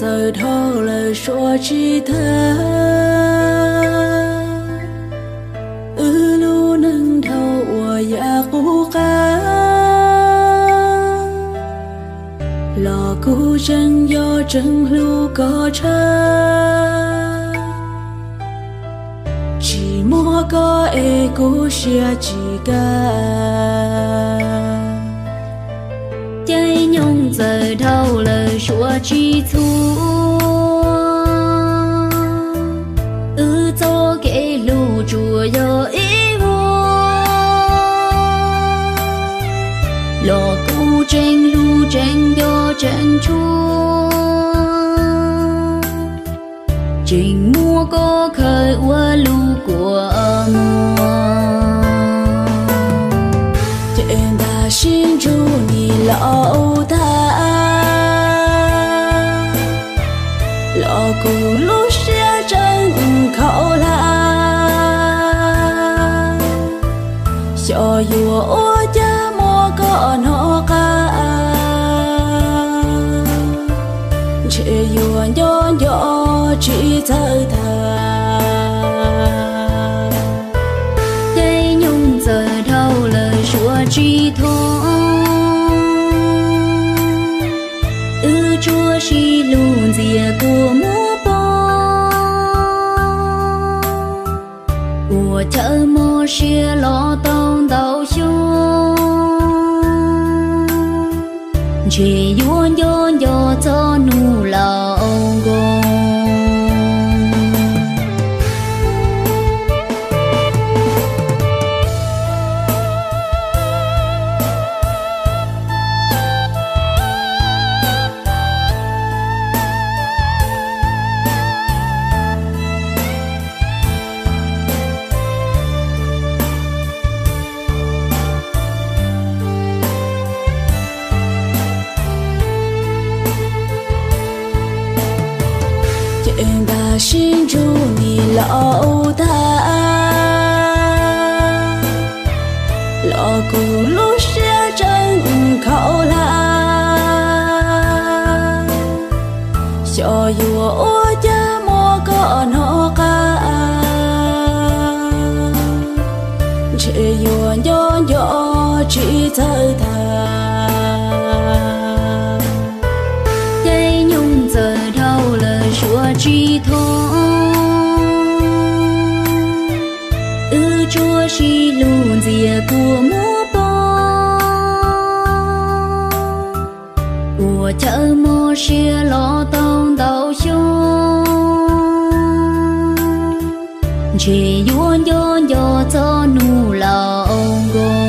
Txawm dhau lawm suav tsis tawg, wb lub neej dhau uas yam qub qab, los kuv tseem yog tseem hlub koj tshaj. Tsis muaj koj es kuv siab tsis kaj. Caij nyoog txawm dhau lawm suav tsis txhua, wb txoj kev hlub tsuas yog ib vuag, los kuv tseem hlub tseem nco tseem tshua, tseem muab koj khaws ua lub kua muag. Ces ntag sib ntsug nim los tag, los kuv lub siab tseem khaum hlab. Xyov yuav ua cas muab koj hnov qab, ntshe yuav nco nco tsis txawj tag. Caij nyoog txawm dhau lawm suav tsis txhua, wb tsuas sib hlub ntxias kua muag poob. Ua chaw mob siab los tau ntau xyoo, ntshe yuav nco nco txog hnub laus nkoos. Ces ntag sib ntsug nim los tag, los kuv lub siab tseem khaum hlab. Xyov yuav ua cas muab koj hnov qab, ntshe yuav nco nco tsis txawj tag. Caij nyoog txawm dhau lawm suav tsis txhua, wb tsuas sib hlub ntxias kua muag poob. Ua chaw mob siab los tau ntau xyoo, ntshe yuav nco nco txog hnub laus nkoos.